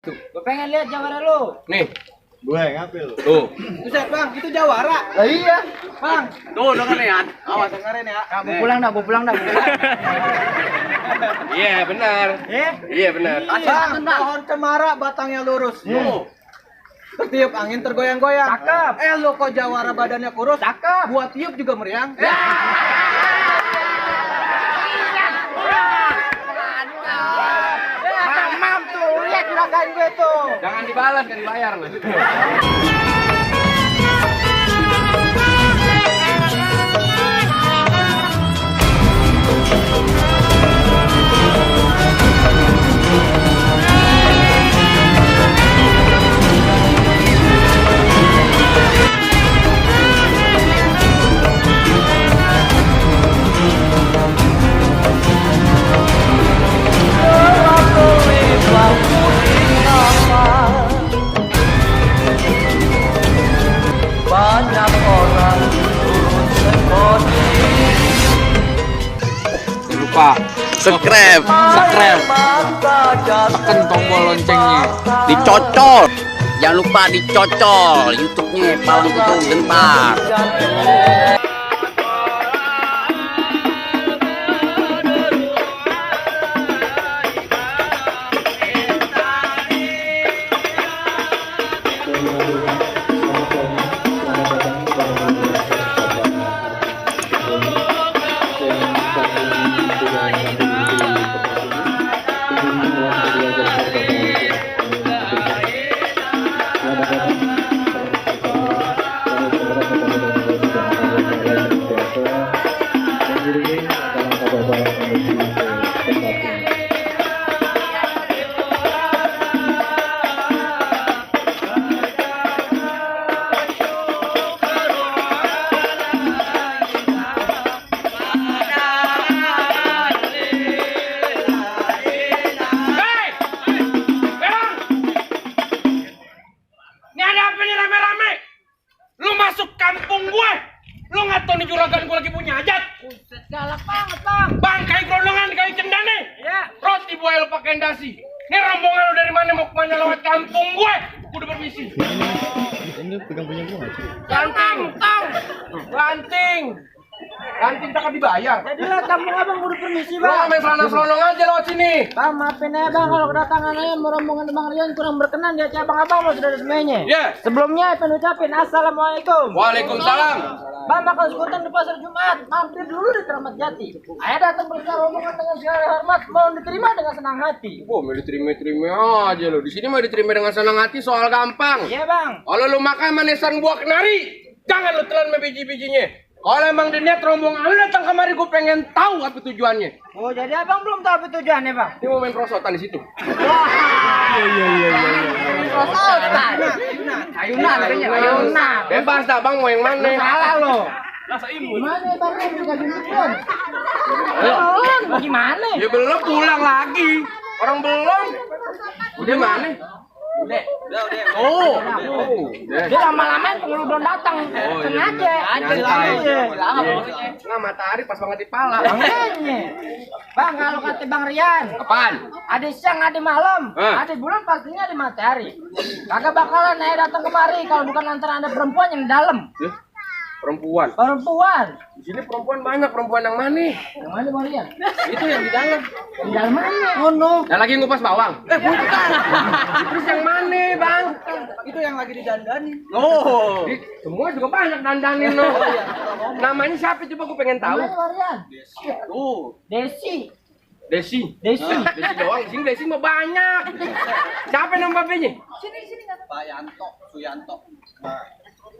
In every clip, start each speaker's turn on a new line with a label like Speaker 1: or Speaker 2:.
Speaker 1: Gue pengen lihat jawara lu.
Speaker 2: Nih,
Speaker 3: Gue ngambil.
Speaker 2: tuh.
Speaker 1: Buset bang, itu jawara.
Speaker 3: Lah iya.
Speaker 1: Bang,
Speaker 2: Tuh dengerin ya.
Speaker 1: awas dengerin ya. Nah,
Speaker 2: Nih.
Speaker 1: gue pulang dah.
Speaker 2: Iya, benar. Iya, benar.
Speaker 1: Bang, pohon cemara batangnya lurus.
Speaker 2: Tuh.
Speaker 1: Tertiup angin tergoyang-goyang. Cakep. Lu kok jawara badannya kurus. Cakep. Buat tiup juga meriang. Mamam tuh, lihat juragan gue tuh.
Speaker 2: Jangan dibalas, kan dibayar loh.
Speaker 4: Banyak orang turun sekoti.
Speaker 2: Lupa. Subscribe.
Speaker 4: Tekan
Speaker 2: tombol loncengnya.
Speaker 5: Dicocol, jangan lupa dicocol YouTube-nya Palang Kutung Gentar.
Speaker 2: Ini ada apa nih rame-rame? Lu masuk kampung gue. Lu nggak tahu nih juragan gue lagi punya hajat.
Speaker 1: Buset, galak banget bang.
Speaker 2: Bang, kayak gerondongan, kayak cendane.
Speaker 1: Ya.
Speaker 2: Roti buaya lu pakai dasi. Ini rombongan lu dari mana mau kemana lewat kampung gue? Gue udah permisi.
Speaker 3: Ini pegang punya gue nggak sih?
Speaker 2: Ganting, tang. Ganting. Ganting tak dibayar.
Speaker 1: Jadi lah kampung abang udah permisi
Speaker 2: Lu
Speaker 1: bang.
Speaker 2: main selonong aja lewat sini.
Speaker 1: Bang, maafin aja bang kalau kedatangan aja rombongan Bang Rian kurang berkenan di acara abang mau sudah semuanya.
Speaker 2: Iya.
Speaker 1: Sebelumnya pengen ucapin assalamualaikum.
Speaker 2: Waalaikumsalam.
Speaker 1: Bang bakal ikutan di pasar Jumat, mampir dulu di Keramat Jati. Ayah datang bersama rombongan dengan segala hormat, mau diterima dengan senang hati.
Speaker 2: Oh, mau diterima-terima aja lo. Di sini mau diterima dengan senang hati, soal gampang.
Speaker 1: Iya bang.
Speaker 2: Kalau lu makan manisan buah kenari, jangan lu telan sama biji-bijinya. Kalau emang diniat rombongan lu datang kemari, gue pengen tahu apa tujuannya.
Speaker 1: Oh jadi abang belum tahu apa tujuannya bang?
Speaker 2: Dia mau main prosotan di situ.
Speaker 1: Prosotan. Ayunan katanya, ayunan.
Speaker 2: Bebas dah bang, mau yang mana?
Speaker 1: Salah lo. Gimana bang? Bisa jemput. Belum. Gimana?
Speaker 2: Ya belum pulang lagi. Orang belum. Udah mana?
Speaker 1: Udah.
Speaker 2: Oh.
Speaker 1: Dia lama-lama penghulu belum datang.
Speaker 2: Oh, iya,
Speaker 1: Sengaja.
Speaker 2: Nah, matahari pas banget di pala.
Speaker 1: Makanya. Bang, kalau kata Bang Rian,
Speaker 2: Apaan?
Speaker 1: ada siang, ada malam,
Speaker 2: Hah?
Speaker 1: ada bulan pastinya ada matahari. Kagak bakalan saya datang kemari kalau bukan antara ada perempuan yang di dalam.
Speaker 2: Perempuan.
Speaker 1: Perempuan.
Speaker 2: Di sini perempuan banyak. Perempuan yang mana?
Speaker 1: Yang mana Bang Rian?
Speaker 2: Itu yang di dalam.
Speaker 1: Di dalam mana? Oh no.
Speaker 2: Yang lagi ngupas bawang. Bukan. Terus yang mana, Bang?
Speaker 1: Itu yang lagi didandani.
Speaker 2: Oh. Semua juga banyak dandanin lo. Namanya siapa coba gue pengen tahu.
Speaker 1: Mana Bang Rian?
Speaker 2: Tuh,
Speaker 1: Desi.
Speaker 2: Desi.
Speaker 1: Desi.
Speaker 2: Desi doang. Sini Desi mah banyak. Siapa nama babenya?
Speaker 3: Pak Yanto, Suyanto.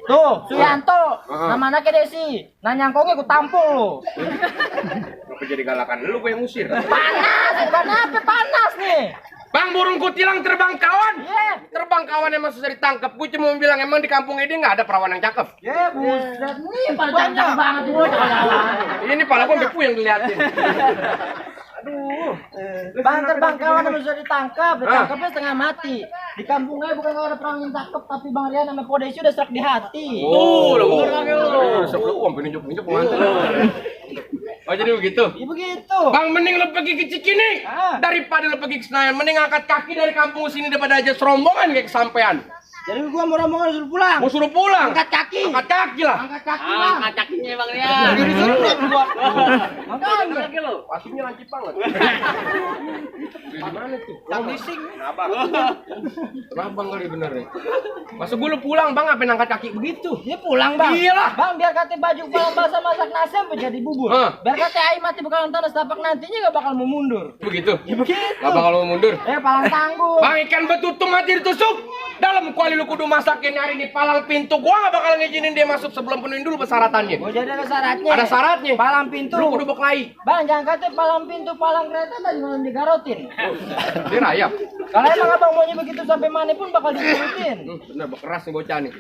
Speaker 1: Tuh, Suyanto.
Speaker 2: Aha.
Speaker 1: Nama anaknya Desi. Nah nyangkongnya gue tampol lo.
Speaker 2: Kenapa jadi galakan? Lu gue yang usir.
Speaker 1: Panas, bukan apa panas nih.
Speaker 2: Bang, burung kutilang terbang kawan.
Speaker 1: Iya.
Speaker 2: Terbang kawan emang susah ditangkap. Gue cuma bilang emang di kampung ini nggak ada perawan yang cakep.
Speaker 1: Ya buset nih panjang banget gue.
Speaker 2: Ini pala gue bepu yang diliatin.
Speaker 1: Aduh. Bang terbang kawan yang bisa ditangkapnya setengah mati. Di kampungnya bukan kalau ada perang yang cakep, tapi Bang Rian sama Podesi udah serak di hati.
Speaker 2: Oh, lo bener lagi lo. Sebelum sampai nunjuk-nunjuk pengantin. Oh jadi begitu.
Speaker 1: Ya begitu.
Speaker 2: Bang, mending lu pergi ke Cikini daripada lu pergi ke Senayan. Mending angkat kaki dari kampung sini daripada aja serombongan kayak kesampean.
Speaker 1: Jadi gua mau rombongan suruh pulang.
Speaker 2: Mau suruh pulang.
Speaker 1: Angkat kaki.
Speaker 2: Angkat kaki lah.
Speaker 1: Angkat kaki lah.
Speaker 5: Angkat kakinya Bang Rian.
Speaker 1: Jadi disuruh gua. Makanya.
Speaker 5: Lagi lo.
Speaker 2: Pastinya lancip banget. Gimana tuh?
Speaker 1: Tak bising.
Speaker 2: Kenapa kali bener ya? Masa gue lu pulang bang, ngapain angkat kaki begitu?
Speaker 1: Dia pulang bang.
Speaker 2: Iyalah.
Speaker 1: Bang biar kata baju palang basah masak nasi sampai jadi bubur. Biar kata ai mati bakalan tanah setapak nantinya gak bakal mau mundur.
Speaker 2: Begitu?
Speaker 1: Ya begitu.
Speaker 2: Gak bakal mau mundur?
Speaker 1: Palang tangguh.
Speaker 2: Bang, ikan betutung mati ditusuk. Dalam kuali lu kudu masakin hari ini palang pintu. Gua gak bakal ngizinin dia masuk sebelum penuhin dulu persyaratannya.
Speaker 1: Oh jadi ada syaratnya.
Speaker 2: Ada syaratnya.
Speaker 1: Palang pintu.
Speaker 2: Lu kudu berkelahi.
Speaker 1: Bang jangan kata palang pintu, palang kereta tadi belum digarotin.
Speaker 2: Dia rayap.
Speaker 1: Kalau emang abang maunya begitu sampai mana pun bakal diturutin.
Speaker 2: Bener, berkeras nih bocah nih.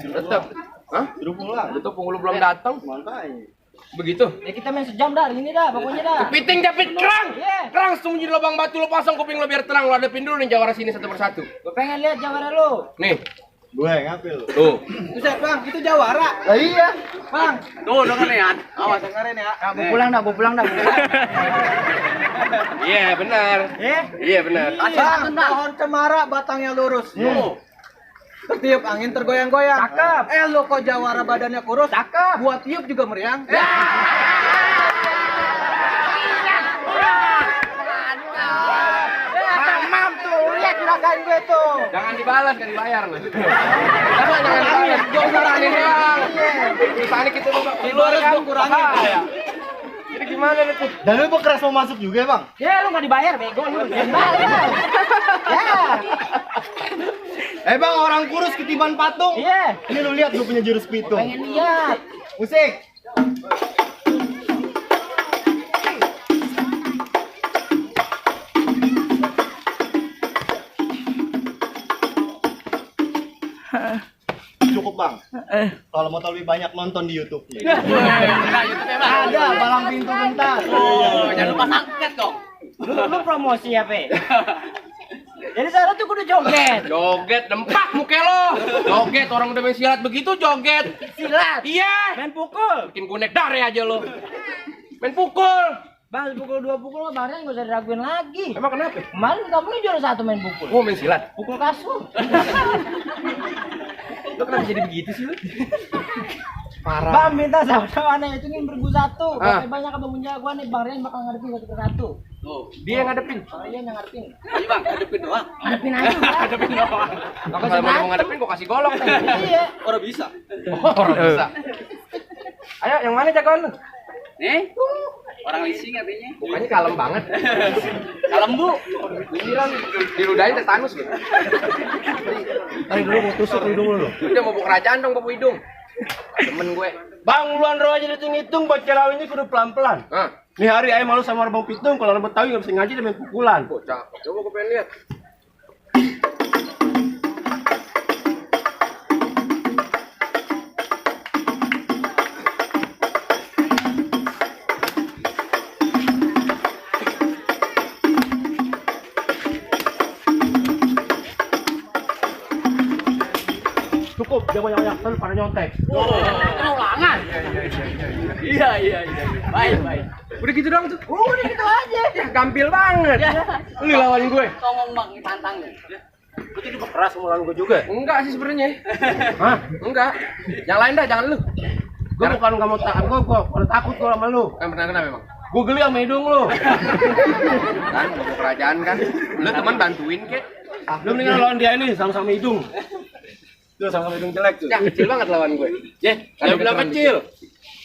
Speaker 2: Tetep. Hah? Suruh pulang. Tetep penghulu belum datang.
Speaker 3: Makanya.
Speaker 2: Begitu.
Speaker 1: Ya kita main sejam dah ini dah pokoknya dah.
Speaker 2: Kepiting japit kerang.
Speaker 1: Iya.
Speaker 2: Kerang sembunyi di lubang batu, lu pasang kuping lu biar terang. Lu hadapin dulu nih jawara sini satu persatu.
Speaker 1: Gue pengen lihat jawara lu.
Speaker 2: Nih.
Speaker 3: Gue ngambil.
Speaker 2: Tuh.
Speaker 1: Itu bang, itu jawara. Lah iya. Bang.
Speaker 5: Tuh dengar nih, An.
Speaker 3: Awas dengerin ya.
Speaker 1: Gue pulang dah, gue pulang dah.
Speaker 2: Iya, benar. Iya, benar.
Speaker 1: Bang, pohon cemara batangnya lurus. Tertiup angin tergoyang-goyang. Cakep. Lu kok jawara badannya kurus. Cakep. Buat tiup juga meriang. Mamam tuh, lihat juragan gue tuh.
Speaker 2: Jangan dibalas, kan dibayar lu. Jangan dibalas. Jauh saranin doang. Misalnya kita
Speaker 1: Lu harus gue kurangin.
Speaker 2: Jadi gimana nih tuh?
Speaker 3: Dan lu keras mau masuk juga bang?
Speaker 1: Ya lu nggak dibayar bego lu. Ya.
Speaker 3: Bang orang kurus ketiban patung.
Speaker 1: Iya.
Speaker 3: Ini lu lihat lu punya jurus pitung.
Speaker 1: Pengen lihat.
Speaker 3: Musik. Cukup bang. Kalau mau tahu lebih banyak nonton di YouTube-nya.
Speaker 1: Ada palang pintu bentar.
Speaker 5: Jangan lupa angkat dong.
Speaker 1: Lu promosi apa? Jadi saya tuh kudu joget.
Speaker 2: Joget dempak muka lo. Joget orang udah main silat begitu joget.
Speaker 1: Silat.
Speaker 2: Iya.
Speaker 1: Main pukul.
Speaker 2: Bikin kunek dare aja lo. Main pukul.
Speaker 1: Bang, pukul 2 pukul mah bareng gak usah diraguin lagi.
Speaker 2: Emang kenapa?
Speaker 1: Kemarin kamu ini juara 1 main pukul.
Speaker 2: Oh main silat.
Speaker 1: Pukul kasur.
Speaker 2: Lo kenapa jadi begitu sih lo? Parah.
Speaker 1: Bang minta sama aneh hitungin 1001.
Speaker 2: Ah.
Speaker 1: Pakai banyak abang jagoan nih Bang Rian bakal ngadepin 1 persatu.
Speaker 5: Tuh.
Speaker 2: Dia yang ngadepin.
Speaker 1: Bang Rian yang ngadepin.
Speaker 5: Ayo Bang, hadapin doang.
Speaker 1: Ngadepin aja. Bang.
Speaker 2: Ngadepin doang. Kalau mau ngadepin gua kasih golok nih.
Speaker 1: Iya.
Speaker 3: Orang bisa.
Speaker 2: Orang bisa. Ayo yang mana jagoan lu?
Speaker 5: Nih. Orang leasing artinya.
Speaker 2: Mukanya kalem banget.
Speaker 5: Kalem Bu.
Speaker 2: Giliran diludahin tetanus gitu.
Speaker 3: Tadi dulu mau tusuk hidung lu.
Speaker 2: Udah mau buka kerajaan dong bawa hidung. Temen gue.
Speaker 3: Bang, luan roh aja dihitung buat celawinnya kudu pelan-pelan.
Speaker 2: Hah?
Speaker 3: Nih hari ayah malu sama Bang Pitung, kalau orang Betawi nggak bisa ngaji dia main pukulan.
Speaker 2: Oh, cakep. Coba gue pengen lihat.
Speaker 3: Cukup, jangan banyak-banyak, terus pada nyontek.
Speaker 5: Ulangan. Iya. Baik.
Speaker 2: Udah gitu doang tuh.
Speaker 1: Udah gitu aja.
Speaker 2: Ya, gampil banget. Lu lawan gue.
Speaker 5: Songong Bang, tantang.
Speaker 3: Lu tuh keras sama lawan gue juga.
Speaker 2: Enggak sih sebenarnya.
Speaker 3: Hah?
Speaker 2: Enggak. Yang lain dah, jangan lu.
Speaker 3: Gue bukan nggak mau takut, gue takut gue sama lu.
Speaker 2: Kan pernah kenapa emang?
Speaker 3: Gue geli sama hidung lu.
Speaker 2: Kan mau kerajaan kan. Lu teman bantuin kek.
Speaker 3: Lu mendingan lawan dia ini sama-sama hidung. Tuh sama-sama hidung jelek tuh.
Speaker 2: Ya kecil banget lawan gue.
Speaker 3: Dia bilang kecil.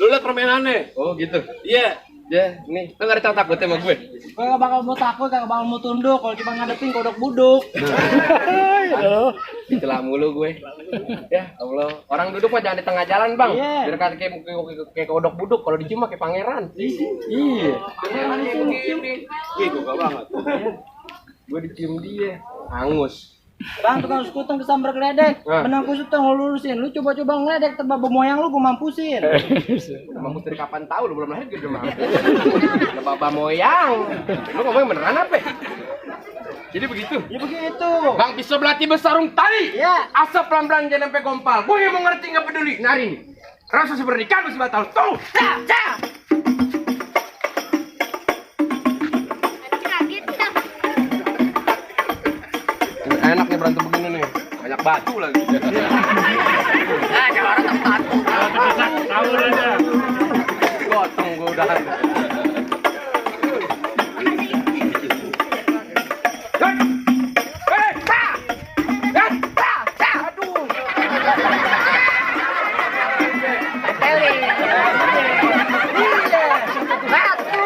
Speaker 3: Lu liat permainannya.
Speaker 2: Oh gitu.
Speaker 3: Iya.
Speaker 2: Ya, nih, lu gak ada takut sama gue.
Speaker 1: Gue gak bakal mau takut, gak bakal mau tunduk. Kalau cuma ngadepin kodok buduk.
Speaker 2: Ditelah mulu gue. Ya Allah, orang duduk mah jangan di tengah jalan bang.
Speaker 1: Iya.
Speaker 2: Biar kayak kodok buduk. Kalau dicium mah kayak pangeran.
Speaker 1: Iya.
Speaker 2: Pangeran kayak begini.
Speaker 3: Ih, gue gak banget.
Speaker 2: Gue dicium dia, hangus.
Speaker 1: Bang, tukang skuter kesambar geledek.
Speaker 2: Nah.
Speaker 1: Benang kusut tuh ngelurusin. Lu coba-coba ngeledek terbaba moyang lu gue mampusin.
Speaker 2: Udah mampus dari kapan tahu lu belum lahir juga udah mampus. Udah baba moyang. Lu ngomongin beneran apa? Jadi begitu.
Speaker 1: Ya begitu.
Speaker 2: Bang pisau belati besarung tali.
Speaker 1: Iya.
Speaker 2: Asap pelan-pelan jangan sampai gompal. Gue yang mau ngerti nggak peduli. Nari nih. Rasa seperti ikan masih batal. Tuh. berantem begini nih. Banyak batu lagi.
Speaker 5: Ah, jangan orang takut.
Speaker 3: Kabur aja.
Speaker 2: Gotong gua udahan.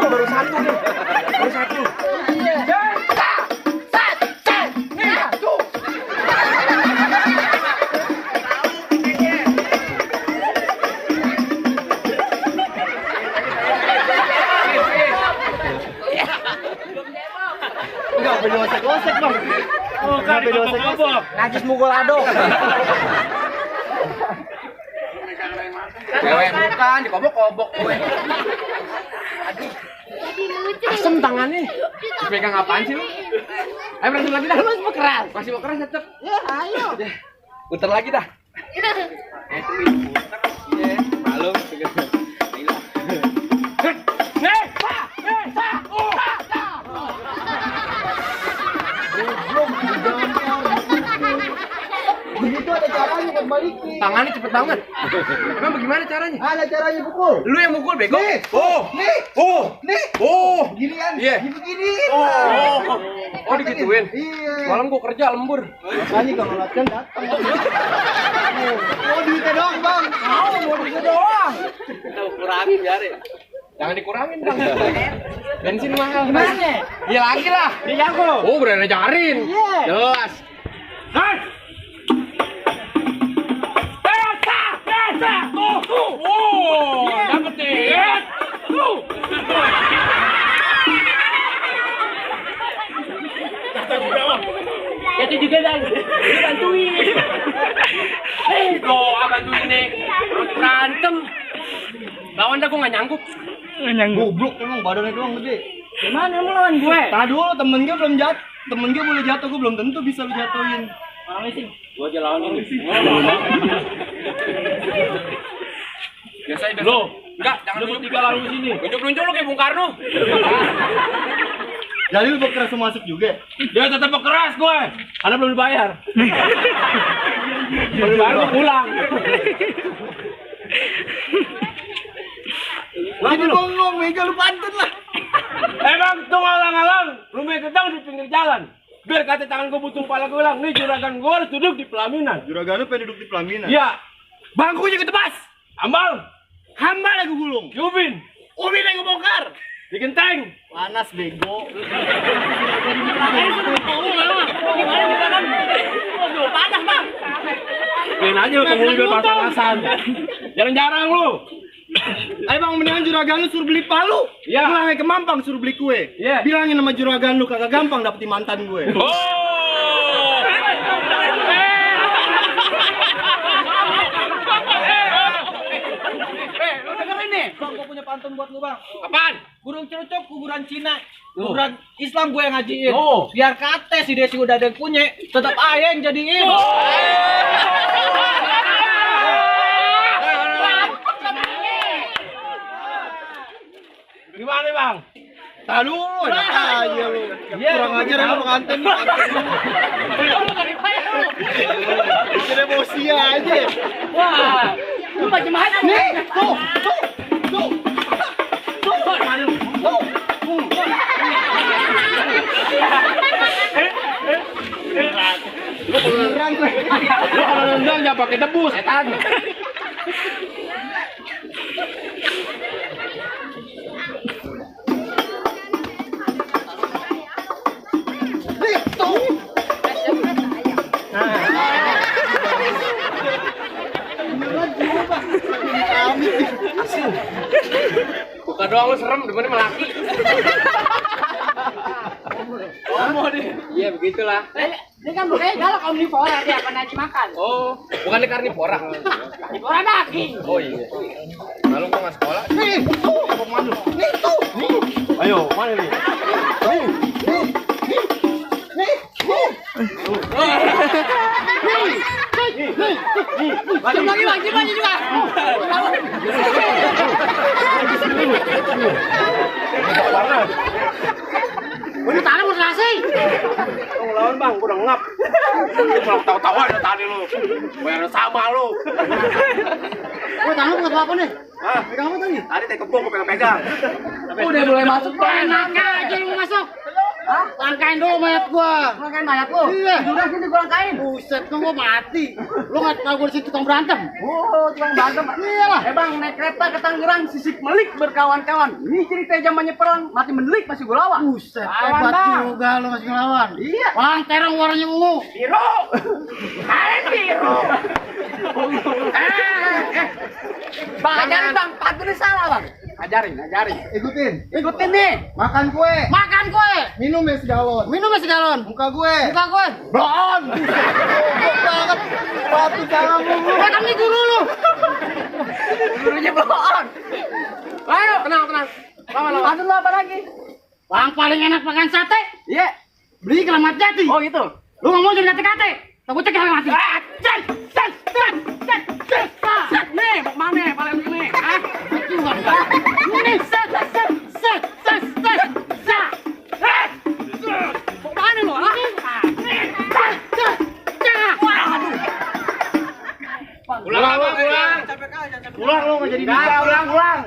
Speaker 2: Baru satu nih. Baru satu.
Speaker 1: Enggak boleh osek-osek, Bang.
Speaker 3: Oh, kan dikobok-kobok.
Speaker 1: Najis mukul ado.
Speaker 2: Cewek bukan, dikobok-kobok gue. Asem tangannya. Dipegang apaan sih lu? Ayo berantem lagi dah.
Speaker 1: Masih mau keras.
Speaker 2: Masih mau keras tetep.
Speaker 1: Ya, ayo.
Speaker 2: Puter lagi dah. Iya, malu.
Speaker 1: Begitu ada caranya buat balikin.
Speaker 2: Tangannya cepet banget. Emang bagaimana caranya?
Speaker 1: Ada caranya pukul.
Speaker 2: Lu yang mukul bego.
Speaker 1: Nih.
Speaker 2: Oh,
Speaker 1: Nih.
Speaker 2: oh,
Speaker 1: Nih.
Speaker 2: oh.
Speaker 1: Ginian.
Speaker 2: Iya.
Speaker 1: Beginiin.
Speaker 2: Oh, digituin.
Speaker 1: Iya.
Speaker 2: Malam gua kerja lembur.
Speaker 1: Makanya kalau latihan datang. Oh, duitnya doang, Bang. Mau duitnya doang.
Speaker 5: Kurangin biarin.
Speaker 2: Jangan dikurangin, Bang. Bensin mahal.
Speaker 1: Gimana?
Speaker 2: Iya lagi lah.
Speaker 3: Dia jago.
Speaker 2: Oh, udah ngajarin.
Speaker 1: Iya.
Speaker 2: Jelas.
Speaker 3: Hai. Oh, dapat deh. Itu juga dan bantuin. Bantuin nih. Berantem. Lawan dah gue nggak nyangkut.
Speaker 1: Goblok emang badannya doang gede.
Speaker 3: Gimana lu lawan gue?
Speaker 1: Tahan dulu, temen gue belum jatuh. Temen gue boleh jatuh, gue belum tentu bisa lu jatuhin.
Speaker 3: Orangnya sih. Gue aja lawan ini.
Speaker 2: Biasa aja.
Speaker 3: Lo,
Speaker 2: Enggak, jangan
Speaker 3: lu bertiga lalu sini.
Speaker 2: Nunjuk-nunjuk lu kayak Bung Karno.
Speaker 1: Jadi lu keras masuk juga.
Speaker 3: Dia tetap keras gue. Karena belum dibayar. Belum dibayar gue pulang.
Speaker 1: Jadi bongong, Mega lu pantun lah.
Speaker 3: Emang tuh alang-alang, lu main ketang di pinggir jalan. Biar kata tangan gue butuh kepala gue bilang, nih juragan gue harus duduk di pelaminan.
Speaker 1: Juragan lu pengen duduk di pelaminan.
Speaker 3: Iya, bangkunya ketebas. Ambal,
Speaker 1: Hamba lagi gulung.
Speaker 3: Ubin yang ngebongkar. Bikin tank.
Speaker 1: Panas bego.
Speaker 3: Gimana juragan? Waduh, panas bang. Main aja lu ke mobil panas-panasan. Jarang-jarang lu.
Speaker 1: Ayo Bang, mendingan juragan lu suruh beli palu.
Speaker 3: Iya.
Speaker 1: Bilangin ke Mampang suruh beli kue.
Speaker 3: Iya.
Speaker 1: Bilangin sama juragan lu kagak gampang dapetin mantan gue.
Speaker 3: Oh.
Speaker 1: Lu dengerin nih, Bang, gue punya pantun buat lu, Bang.
Speaker 2: Apaan?
Speaker 1: Burung cerucuk kuburan Cina. Kuburan Islam gue yang ngajiin.
Speaker 3: Oh.
Speaker 1: Biar kate si Desi udah ada yang punya, tetap aja yang jadiin.
Speaker 3: Gimana bang?
Speaker 1: Tahan dulu, enak aja lu. Kurang ajar emang pengantin lu. Bikin emosi aja.
Speaker 3: Wah, lu macam mana?
Speaker 1: Nih, tuh.
Speaker 2: Lu kalau nendang jangan pakai debu, setan. Buka doang lu serem, depannya melaki.
Speaker 1: Ngomong deh.
Speaker 2: Iya begitulah.
Speaker 6: Ini kan bukannya galak omnivora dia apa nasi makan.
Speaker 2: Oh, bukan di karnivora.
Speaker 6: Omnivora daging.
Speaker 2: Oh iya. Lalu gua nggak sekolah.
Speaker 1: Nih, tuh. Nih, tuh.
Speaker 3: Ayo, mana nih?
Speaker 6: Coba lagi bang, coba juga. Udah tanah mau nasi.
Speaker 3: Lu lawan bang, gua udah ngap. Lu malah tawa-tawa dari tadi lu. Bayar sama lu.
Speaker 6: Gua tanah buat apa nih?
Speaker 3: Hah?
Speaker 6: Pegang apa tadi?
Speaker 3: Tadi teh kebong gua pegang-pegang.
Speaker 1: Udah mulai masuk
Speaker 6: Enak aja lu masuk. Hah? Langkain dulu mayat gua.
Speaker 1: Langkain mayat lu?
Speaker 6: Iya.
Speaker 1: Udah sini gua langkain.
Speaker 6: Buset, kan gua mati. Lu nggak tahu gua di situ tukang berantem.
Speaker 1: Oh, tukang berantem.
Speaker 6: Iyalah.
Speaker 1: Bang, naik kereta ke Tangerang, sisik melik berkawan-kawan. Ini cerita zamannya perang, mati melik masih gua lawan.
Speaker 6: Buset,
Speaker 1: Lawan,
Speaker 6: hebat
Speaker 1: Bang.
Speaker 6: juga lu masih ngelawan.
Speaker 1: Iya.
Speaker 6: Orang terong warnanya ungu.
Speaker 1: Biru. Kalian biru. Bang, ajarin bang, pantun salah bang. Ajarin. Ikutin nih.
Speaker 6: Makan kue.
Speaker 1: Makan kue.
Speaker 6: Minum es galon. Minum es galon. Muka gue. Muka gue.
Speaker 1: Blon.
Speaker 6: Banget. Batu jangan mulu. Makan nih guru lu.
Speaker 1: Gurunya blon. Ayo, tenang. Pantun lu apa lagi?
Speaker 6: Bang paling enak makan sate.
Speaker 1: Iya.
Speaker 6: Beli Keramat Jati.
Speaker 1: Oh gitu.
Speaker 6: Lu ngomong jadi kate-kate. Takut cek harga mati.
Speaker 1: Nih, mau mana? Paling ini.
Speaker 6: Hah? Ini set.
Speaker 1: Mau mana lu?
Speaker 3: Pulang. Pulang lu nggak jadi bisa.
Speaker 2: Pulang.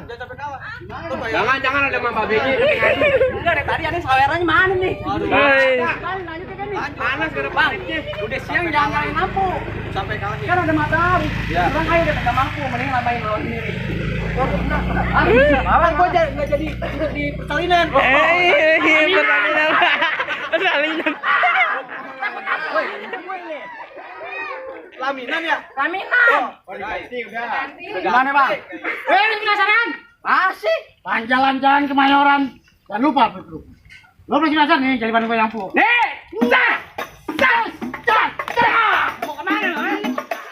Speaker 2: Jangan ada Mama Beji.
Speaker 1: Enggak dari tadi aneh sawerannya mana nih?
Speaker 2: Panas ke depan.
Speaker 1: Udah siang jangan nyalain lampu. Sampai kalah. Kan ada matahari. Kurang aja udah kagak mampu, mending labain lawan sendiri. Bang, gua enggak jadi ikut di persalinan.
Speaker 4: Persalinan. Persalinan.
Speaker 1: Laminan ya? Laminan. Gimana, Bang?
Speaker 6: Penasaran?
Speaker 1: Masih.
Speaker 6: Pan jalan-jalan ke Mayoran. Jangan lupa, Bro. Lo masih penasaran nih jadi gue lampu.
Speaker 1: Nih, mau kemana lo?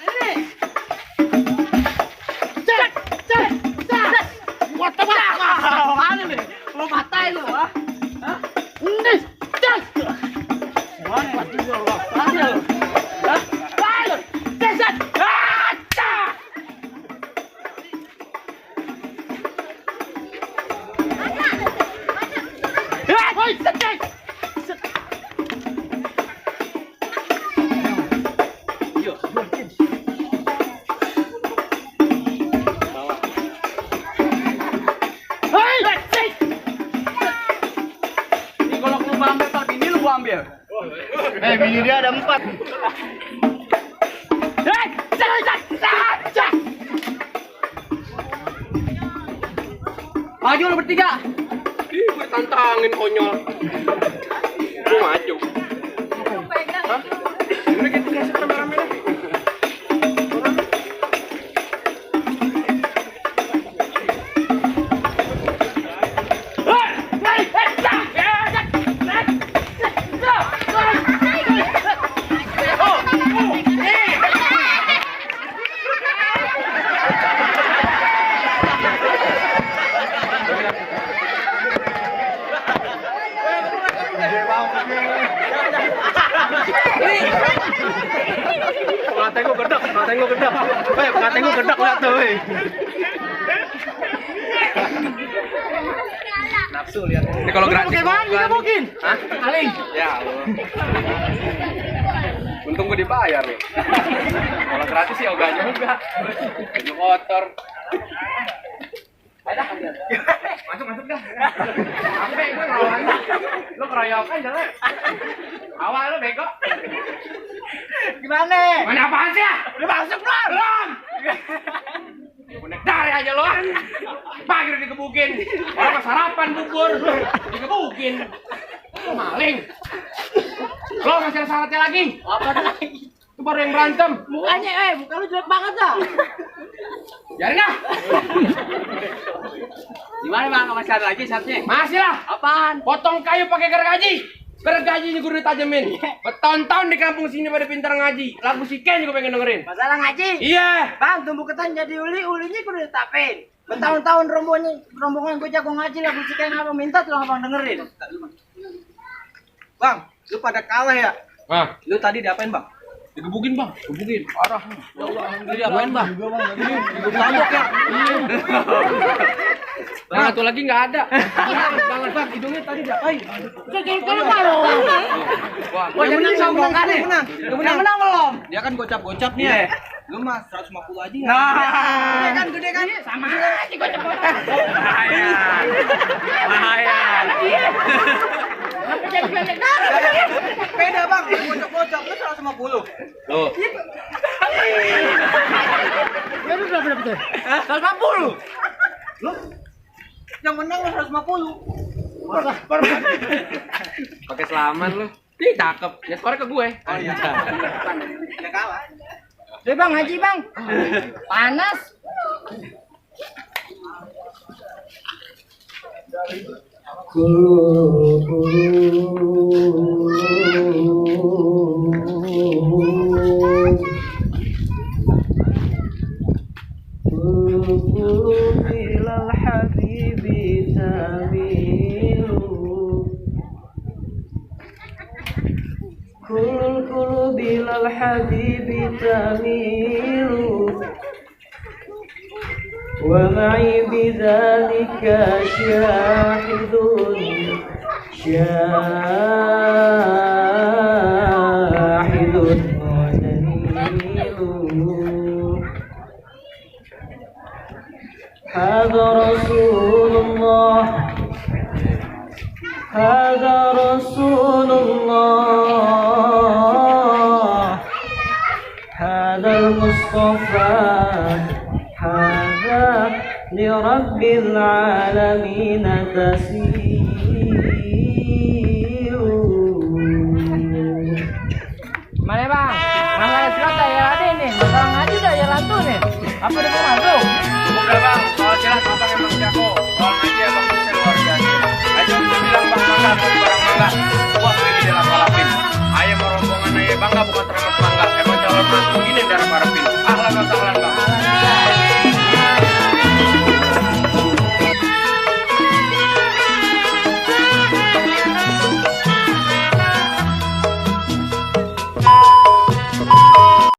Speaker 1: Ini.
Speaker 6: Buat tebak.
Speaker 1: Mana nih? Mau patahin lo, ha? Hah?
Speaker 6: Ini.
Speaker 1: Mana? Mana lo? Hah? Ayo. Set. Kalau lu ambil tapi ini lu ambil.
Speaker 6: Bini dia ada 4.
Speaker 1: Maju lu bertiga.
Speaker 2: Ih, gue tantangin konyol. Gue maju. Hah? Udah gitu kasih rame-rame deh. Ngatain gua gedek. Weh, ngatain gua gedek lihat tuh, weh. Nafsu lihat. Ini kalau gratis.
Speaker 6: Gimana mungkin?
Speaker 2: Hah?
Speaker 6: Aling.
Speaker 2: Ya Allah. Untung gua dibayar loh. Kalau gratis sih ogah juga. Baju kotor. Masuk dah. Sampai gue ngelawan. Lu keroyokan jelek. Awal lu bego.
Speaker 1: Gimana?
Speaker 2: Mana apaan sih ya?
Speaker 1: Udah masuk belum?
Speaker 2: Bonek dari aja lo. Pagi udah dikebukin. Orang pas sarapan bubur dikebukin. Lu maling. Lo masih ada syaratnya lagi?
Speaker 1: Apa lagi?
Speaker 2: Itu baru yang berantem.
Speaker 1: Mukanya, muka lu jelek banget dah.
Speaker 2: Biarin dah.
Speaker 1: Gimana bang? Masih ada lagi syaratnya?
Speaker 2: Masih lah.
Speaker 1: Apaan?
Speaker 2: Potong kayu pakai gergaji. Gergajinya gue ditajemin. Bertahun-tahun di kampung sini pada pintar ngaji. Lagu si Ken juga pengen dengerin.
Speaker 1: Masalah ngaji?
Speaker 2: Iya.
Speaker 1: Bang, tumbuh ketan jadi ulinya gue udah ditapin. Bertahun-tahun rombongan gue jago ngaji lah. Si Ken apa minta tuh abang dengerin.
Speaker 7: Bang, lu pada kalah ya?
Speaker 2: Ah,
Speaker 7: Lu tadi diapain bang?
Speaker 2: Digebukin bang, gebukin parah. Ya Allah, jadi apain bang? Tabok ya. Nah, satu lagi nggak ada. Jangan bang, hidungnya tadi diapain? Wah, yang menang sama bang Kade. Yang menang belum? Dia kan gocap-gocap nih. Lu mah 150 aja. Nah, gede kan? Sama aja gocap-gocap. Bahaya. Beda bang, gocap-gocap lu 150. Loh.
Speaker 6: Ya lu berapa dapat tuh?
Speaker 1: 150.
Speaker 2: Lu yang menang lu 150. Pakai selamat lu. Ih, cakep. Ya skornya ke gue. Oh iya. Ya kalah.
Speaker 1: Deh bang, Haji bang. Panas.
Speaker 4: ilal habibi tamilu kulul qulub ilal habibi tamilu wa ma'i bidzalika syahidun wa dalilu هذا رسول الله هذا رسول الله هذا المصطفى هذا لرب العالمين تسير
Speaker 1: Mana bang? Masalah surat ya ada nih. Masalah ngaji dah ya lantu nih. Apa udah mau masuk?
Speaker 2: Udah bang.